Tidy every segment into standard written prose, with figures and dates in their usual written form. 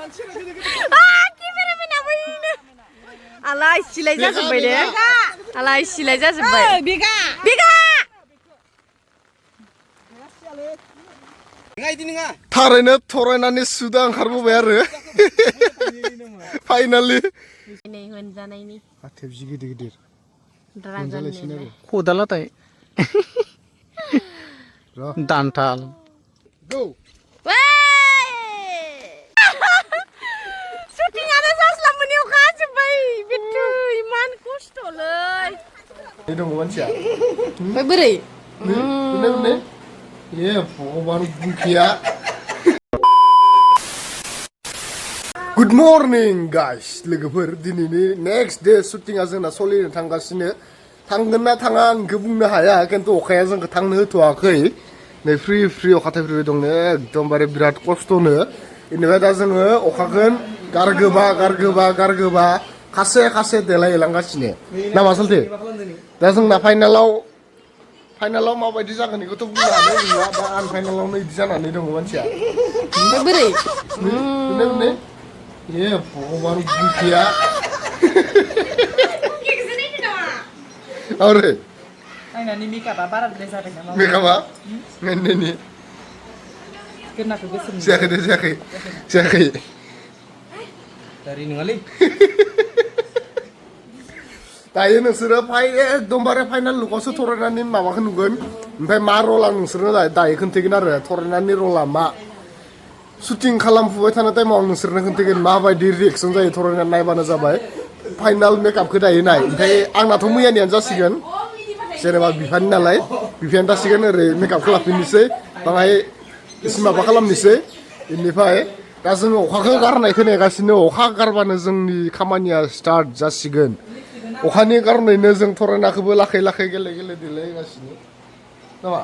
केमेरामेनाबो इनो आलाय सिलाय जाजोब्बाय दे आलाय सिलाय जाजोब्बाय बिगा थारैनो थरायनानै सुदा ओंखारबोबाय आरो फाइनालि नै होनजानायनि हाथेबजि गिदिर गिदिर मोनजालायसिनो आरो खदालाथाय दानथाल गौ शुटिंआनो जास्लाबमोनि अखा हाजोब्बाय बेट्टु इमान खस्थ'लै नै दङ मानसिया ओमफ्राय बोरै नै ए भगबान बुंखिया गुड मर्निं गाइस लोगोफोर दिनैनि नेक्स्ट डे शुटिंआ जोंना सोलिनो थांगासिनो थांगोन ना थाङा आं बेखौ बुंनो हाया खिन्थु अखाया जोंखौ थांनो होथ'वाखै नै फ्रि अखा थाइफ्रिबाय दं एकदमबारे बिराद खस्थ'नो बेनिफ्राय दा जोङो अखाखौ गारगोबा खासे देलायलांगासिनो नामा आसलथे दा जोंना फाइनालाव माबायदि जागोन बेखौथ' बुंनो हानाय नङा दा आन फाइनालावनो बिदि जानानै दङ मानसिया बोरै ए भगबान बुंखिया आरो आंनानि मेकआपआ बाराद्राय जाबाय नामा मेकआपआ नोंनि गोनाखौ गोसोम जायाखै दारि नङालै दायो नोंसोरो एकदमबारे फाइनाल लुकआवसो थरायनानै माबाखौ नुगोन ओमफ्राय मा रला नोंसोरनो दायो खोन्थागोन आरो थरायनानै रला मा शुटिं खालामफुबाय थानाय टाइमाव आं नोंसोरनो खोन्थागोन माबायदि रिएक्सन जायो थरायनानै नायबानो जाबाय फाइनाल मेकआपखौ दायो नाय ओमफ्राय आंनाथ' मैयानियानो जासिगोन जेनेबा बिफानि नालाय बिफायानो जासिगोन ओरै मेकआपखौ लाफिननोसै बाङाय एसे माबा खालामनोसै बेनिफ्राय दा जोङो अखाखौ गारनायखौ नेगासिनो अखा गारबानो जोंनि खामानिया स्टार्ट जासिगोन अखानि कारनैनो जों थरायनाखौबो लाखै गेले देलायगासिनो नामा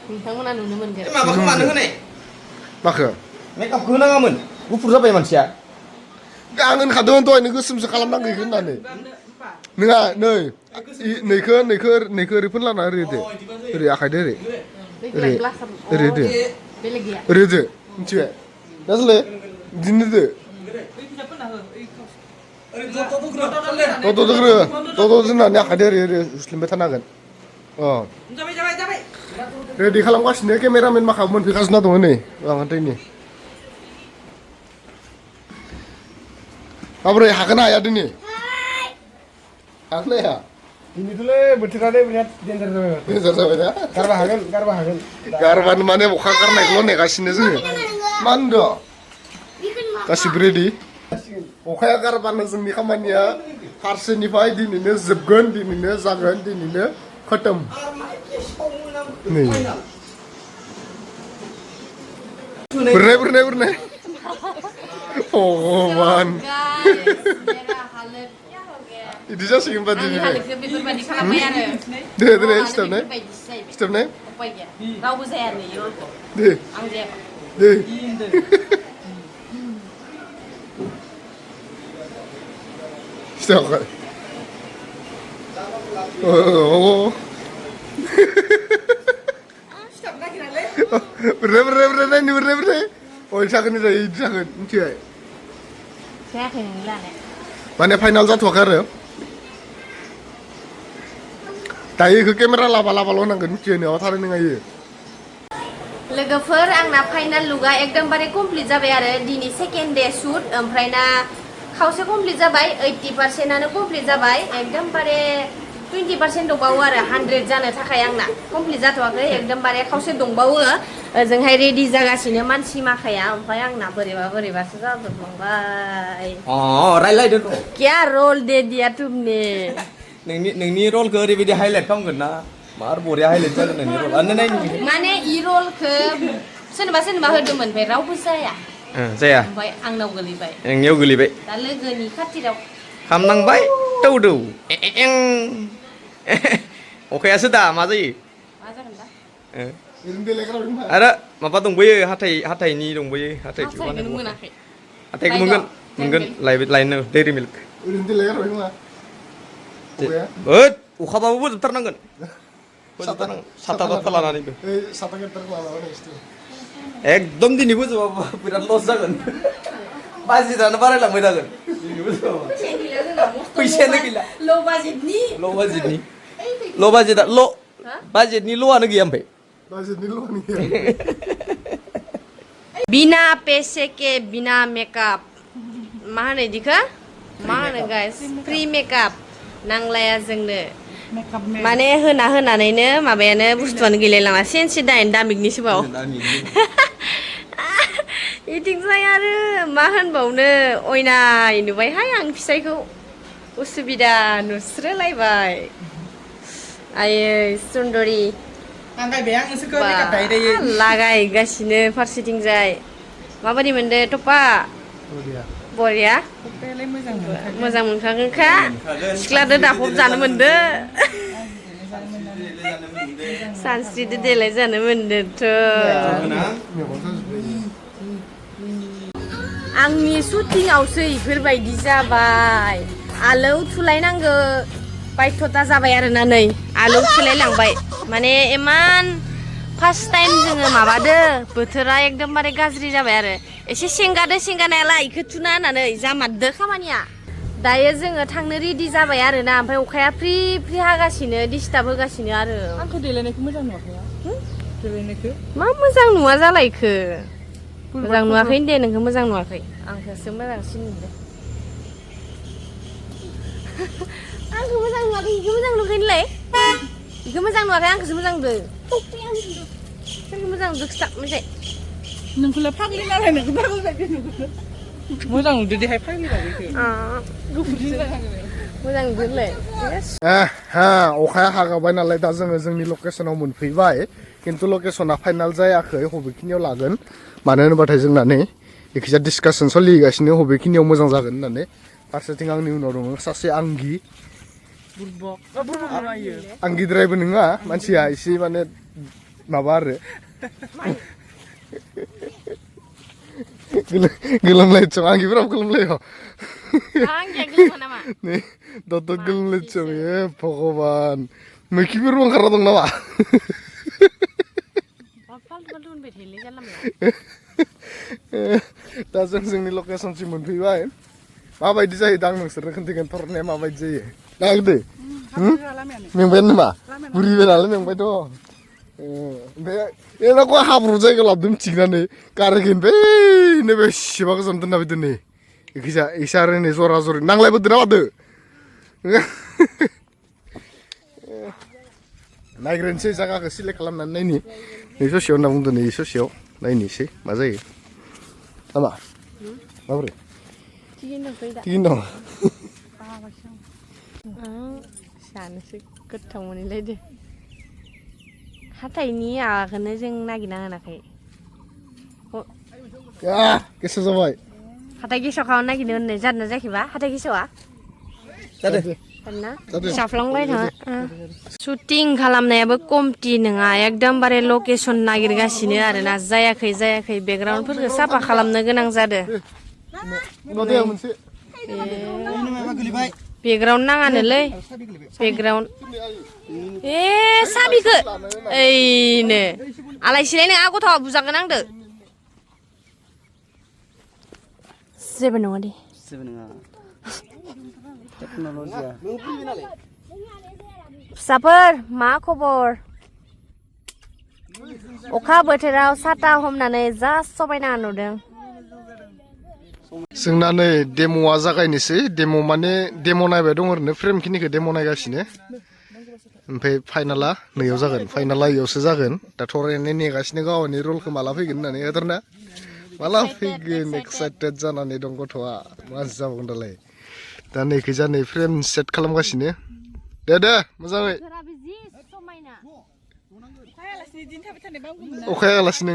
नोंथांमोना नुनो मोनगोन माबाखौ मानो होनाय माखो मेकआपखौ होनाङामोन गुफुर जाबाय मानसिया आं होनखादों दहायनो गोसोमसो खालामनांगौ होननानै नङा नैखो ओरै फोनलाना ओरै आखायदो ओरै दो मिथिबाय दासले बिदिनो दो दोननानै आखायदो ओरै हुस्लिमबाय थानो हागोन रेडि खालामगासिनो केमेरामेन माखाबो मोनफैगासिनो दङ नै आंहाथायनि माबोरै हागोन हाया दिनै हागोन हाया दिनैथ'लै बोथोरानो बिराद डेन्जार जाबाय ना गारबा हागोन गारबानो माने अखा गारनायखौल' नेगासिनो जोङो मा होनदों गासिबो रेडि अखाया गारबानो जोंनि खामानिया फारसेनिफ्राय दिनैनो जोबगोन दिनैनो जागोन दिनैनो खतम नै बुरनाय भगबान बिदि जासिगोन बा दिनैहाय दे सिथाबनाय रावबो जाया नै दे आं जायाबा दे सिथाबबाय बुरनाय जागोन मिथिबाय जायाखै नोंनि लानाय माने फाइनाल जाथ'वाखै आरो दायो बेखौ केमेरा लाबाल' होनांगोन मिथियो नङाबा थारै नङा इयो लोगोफोर आंना फाइनाल लुकआ एकदमबारे कमप्लिट जाबाय आरो दिनै सेकेन्ड डे शुट ओमफ्राय ना खावसे कमप्लिट जाबाय 80%आनो कमप्लिट जाबाय एकदमबारे 20% दंबावो आरो 100 जानो थाखाय आंना कमप्लिट जाथ'वाखै एकदमबारे खावसे दंबावो ओजोंहाय रेडि जागासिनो मानसि माखाया ओमफ्राय आंना बोरैबासो जाजोबलांबाय रायलायदो क्या रोल दे दिया तुमने नोंनि रलखौ ओरैबायदि हाइलाइट खालामगोन ना मार बरिया हाइलाइट जागोन नोंनि रल माने इ रलखौ सोरनोबा होदोंमोन ओमफ्राय रावबो जाया ओमफ्राय आंनाव गोलैबाय नोंनियाव गोलैबाय दा लोगोनि खाथिराव खामनांबाय दौ अखायासो दा मा जायो मा जागोन दा आरो माबा दंबोयो हाथाइनि दंबोयो हाथाइखौ मोनाखै हाथाइखौ मोनगोन लायनो डेरि मिल्क अखाबाबो बोजोबथारनांगोन साथा लानानैबो एकदम दिनैबो जोबा बिराद लस जागोन बाजेटआनो बारायलांबाय थागोन दिनैबो जोबा फैसायानो गैला ल' बाजेटनि बाजेटनि ल'आनो गैया ओमफ्राय बाजेटनि ल'आनो गैया बिना पैसे के बिना मेकअप मा होनो इदिखो मा होनो गाइस फ्रि मेकअप नांलाया जोंनो माने होनानैनो माबायानो बुस्थुआनो गैलायलाङा सेनसे दाइन दामिकनिसो बाव इथिंजाय आरो मा होनबावनो अयनाय नुबायहाय आं फिसायखौ उसुबिदा नुस्रोलायबाय आयै सुन्दरि लागायगासिनो फारसेथिंजाय माबायदि मोनदो टपा बरिया मोजां मोनखागोनखा सिख्लादो दाफब जानो मोनदो सानस्रिदो देलाय जानो मोनदोथ' आंनि शुटिंआवसो इफोरबायदि जाबाय आलौ थुलायनांगो बायध'ता जाबाय आरोना नै आलौ थुलायलांबाय माने इमान फार्स्ट टाइम जोङो माबादो बोथोरा एकदमबारे गाज्रि जाबाय आरो एसे सेंगानायालाय इखो थुना होननानै जामारदो खामानिया दायो जोङो थांनो रेडि जाबाय आरोना ओमफ्राय अखाया फ्रि फ्रि हागासिनो डिस्टार्ब होगासिनो आरो आंखौ देलायनायखौ मोजां नुवाखै देलायनायखौ मा मोजां नुवा जालायखो मोजां नुवाखै दे नोंखौ मोजां नुवाखै आंखौसो मोजांसिन नुदो आंखौ मोजां नुवाखै इखौ मोजां नुवाखैनोलाय इखौ मोजां नुवाखै आंखौसो मोजां नुदो सोरखौ मोजां नुदो खिथा मोनसे नोंखौलाय फाग्लि नालाय नोंखौ फाग्लि बायदि नुदो मोजां नुदो देहाय फाग्लि बायदिखौ मोजां नुदोलाय अखाया हागाबाय नालाय दा जोङो जोंनि लकेसनाव मोनफैबाय खिन्थु लकेसना फाइनाल जायाखै बबेखिनियाव लागोन मानो होनबाथाय जोंना नै एखिजा डिसकासन सोलिगासिनो बबेखिनियाव मोजां जागोन होननानै फारसेथिं आंनि उनाव दङ सासे आंगि आंगिद्रायबो नङा मानसिया एसे माने माबा आरो गोलोमलायदों आंगिफोराबो गोलोमलायो नै दद गोलोमलायदों ए भगबान मैखिफोरबो ओंखारना दं नामा दा जों जोंनि लकेसनसिम मोनफैबाय माबायदि जायो दा आं नोंसोरनो खोन्थागोन थरनाया माबायदि जायो नागिरदो मेंबाय नामा बुरिबाय नालाय मेंबायथ' ओमफ्राय एनाखौ हाब्रु जायगा लाबोदों मिथिनानै गारिखौ ओमफ्राय नैबे बेसेबा गोजान दोनना फैदो नै एखिजा एसे आरो नै जरा जरि नांलायबोदो ना मादो नायग्रोनोसै जायगाखौ सिलेक्ट खालामनानै नायनि नै ससेयाव होनना बुंदो नै ससेयाव नायनोसै मा जायो नामा माबोरै थिगैनो दं जानोसो गोथाव मोनलायदो हाथाइनि आगाखौनो जों नागिरना मोनाखै गेसा जाबाय हाथाइ गेसाव खालामनो नागिरनो होननाय जादोंना जायाखैबा हाथाइ गेसावा जाफ्लांबाय थाङा शुटिं खालामनायाबो कमथि नङा एकदमबारे लकेसन नागिरगासिनो आरोना जायाखै बेकग्राउन्डफोरखौ साफा खालामनो गोनां जादों बेकग्राउन्ड नाङानोलै बेकग्राउन्ड साबिखौ ओइनो आलायसिलाय नोङा गथ'आ बुजागोन आंदो जेबो नङा दे फिसाफोर मा खबर अखा बोथोराव साथा हमनानै जा समायना नुदों जोंना नै डेम'आ जागायनोसै डेम' माने डेम' नायबाय दं ओरैनो फ्रेमखिनिखौ डेम' नायगासिनो ओमफ्राय फाइनाला नैयाव जागोन फाइनाला इयावसो जागोन दाथ' ओरैनो नेगासिनो गावनि रलखौ माला फैगोन होननानै होदोंना माला फैगोन एक्साइटेड जानानै दं गथ'आ मा जाबावगोन दालाय दा नैखैजा नै फ्रेम सेट खालामगासिनो दे मोजाङै अखाया हायालासिनो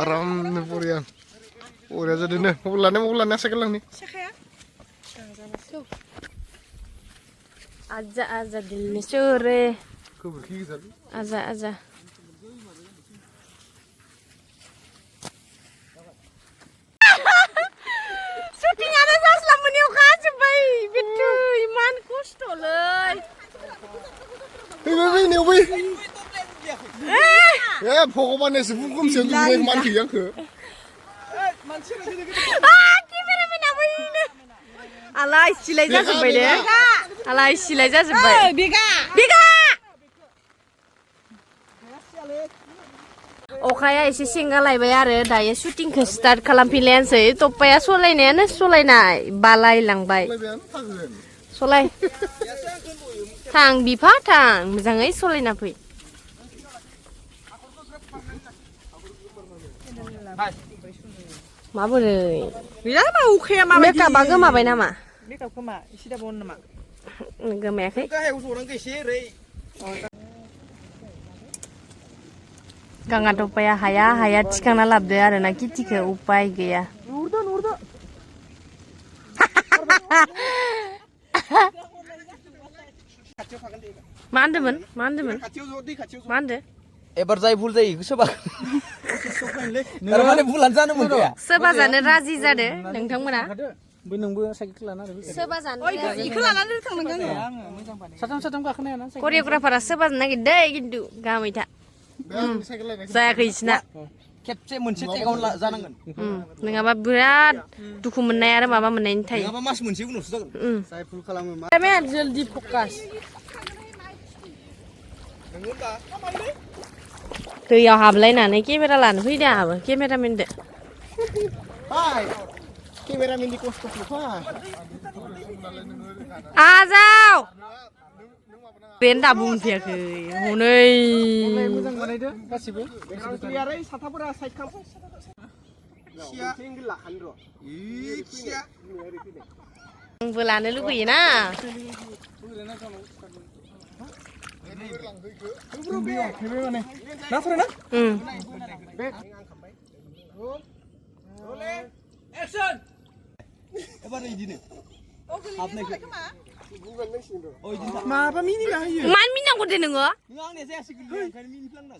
आरामनो बरिया जादों नो मबाइल लानाया साइकेल लांनि आजा दिलनि चोरे आजा शुटिंआनो जास्लाबमोनि अखा हाजोब्बाय बेथु इमान खस्थ'लै भगबाननिसो बुंखोमसेयाव दुगैनाय मान गैया आंखो केमेरामेनाबो आलाय सिलाय जाजोब्बाय दे आलाय सिलाय जाजोब्बाय बिगा अखाया एसे सेंगालायबाय आरो दायो शुटिंखौ स्टार्ट खालामफिनलायानोसै टप्पाया सलायनायानो सलायनाय बालायलांबाय सलाय थां बिफा थां मोजाङै सलायना फै माबोरै मेकआपा गोमाबाय नामा मेकआप खोमा एसे दाबाव नामा गोमायाखै गाङा टप्पाया हाया थिखांना लाबदो आरोना किटिखौ उपाय गैया मा होनदों एबार जाय भुल जायो इखो सोबा थारमाने भुलानो जानो मोनखाया सोरबा जानो राजि जादो नोंथांमोना बै नोंबो साइकेल लाना सोरबा जानो इखो लानानै थांनांगोन साथाम गाखोनायाना करिय'ग्राफारा सोरबा जानो नागिरदों खिन्थु गामै था जायाखै इसना खेबसे मोनसे टेकआवनो जानांगोन नङाबा बिराद दुखु मोननाय आरो माबा मोननायनि थायो नङाबा मास मोनसे उनावसो जागोन जाय फुल खालामो मा जल्दी फकास दैयाव हाबलायनानै केमेरा लानो फैदो आंहाबो केमेरामेनदो केमेरामेननि खस्थ'खौ फाय आजाव बेन दाबो मोनफैयाखै हनै मोजां बानायदो गासिबो आरो साथाफोरा साइड खालाम आंबो लानो लुगैयोना माबा मिनिना होयो मानो मिनांगौ दे नोङो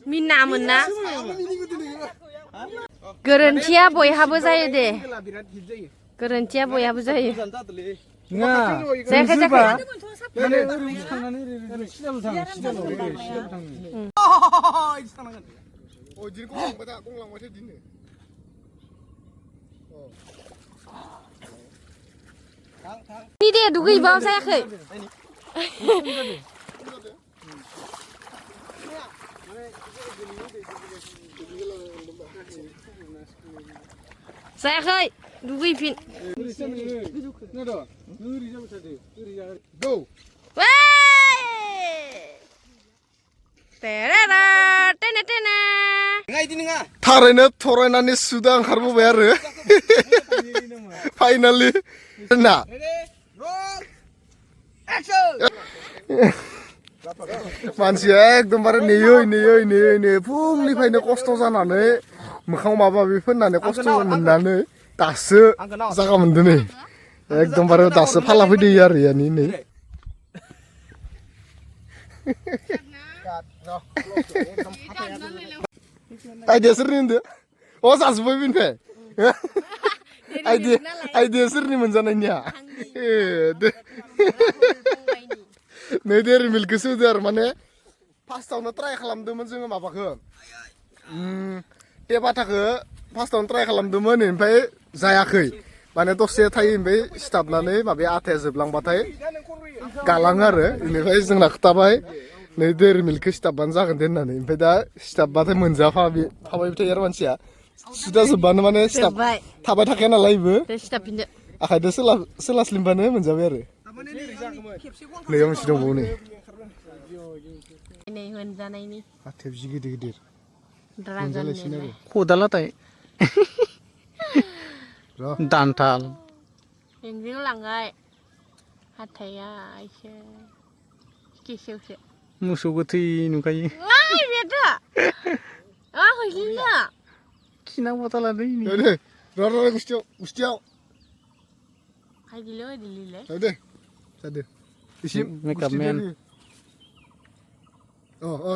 मिनामोन ना गोरोन्थिया बयहाबो जायो दे गोरोन्थिया बयहाबो जायो जायाखै नि दे दुगैबाव जायाखै जायाखै दुगैफिन थारैनो थरायनानै सुदा ओंखारबोबाय आरो फाइनालि ना मानसिया एकदमबारे नेयै फुंनिफ्रायनो खस्थ' जानानै मोखाङाव माबा माबि फोननानै खस्थ' मोननानै दासो जागा मोनदों नै एकदमबारे दासो फाला फैदो आरो यानि नै आइडिया सोरनि होनदो अ जाजोब्बाय बेनिफ्राय आइडिया सोरनि मोनजानायनिया नै डेरि मिल्कखौसो होदो आरो माने फार्स्टआवनो ट्राय खालामदोंमोन जोङो माबाखौ टेबाटाखौ फार्स्टआवनो ट्राय खालामदोंमोन ओमफ्राय जायाखै माने दसे थायो ओमफ्राय सिथाबनानै माबाया आथाया जोबलांबाथाय गालाङो आरो बेनिफ्राय जोंना खोथाबाय नै डेरि मिल्कखौ सिथाबबानो जागोन दे होननानै ओमफ्राय दा सिथाबबाथाय मोनजाफाबाय थायो आरो मानसिया सुदा जोबबानो माने थाबाय थाखाया नालाय बेबो आखाइजों सोलास्लिमबानो मोनजाबाय आरो नैयाव मोनसे दंबावो नै हाथाया जि गिदिर मोनजालायसिनो आरो खदालाथाय दानथाल लांगाय हाथाया एसे केसेवसो मोसौ गोथै नुखायो खिना बथाला दै गुस्थियाव जादो एसे मेकआप मेन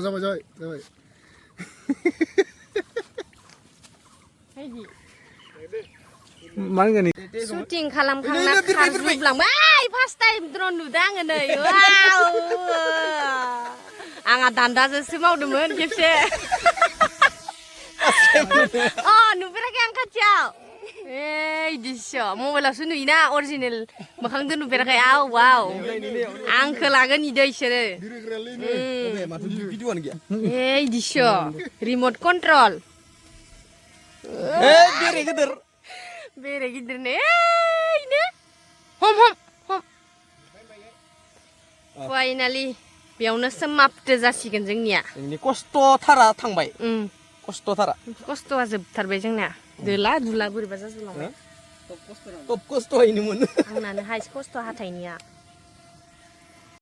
जाबाय मा होनगोन शुटिं खालामखांना खारजोबलांबाय फार्स्ट टाइम ड्रन नुदों आङो नै आंहा दान्दाजोंसो मावदोंमोन खेबसे अ नुफेराखै आं खाथियाव इदिसो मबाइलावसो नुयोना अरिजिनेल मोखांजों नुफेराखै आव वाव आंखौ लागोन इदो इसोरो माथो भिडिअ'आनो गैया इदिसो रिमट कन्ट्रल बेरे गिदिर बेरे गिदिर ने इनो हम हम हम फाइनालि बेयावनो समाप्त जासिगोन जोंनिया जोंनि खस्थ'थारा थांबाय खस्थ'थारा खस्थ'आ जोबथारबाय जोंना दोला दुला बोरैबा जाजोबलांबाय टप खस्थ'यैनो मोनो आंनानो हाइस खस्थ' हाथाइनिया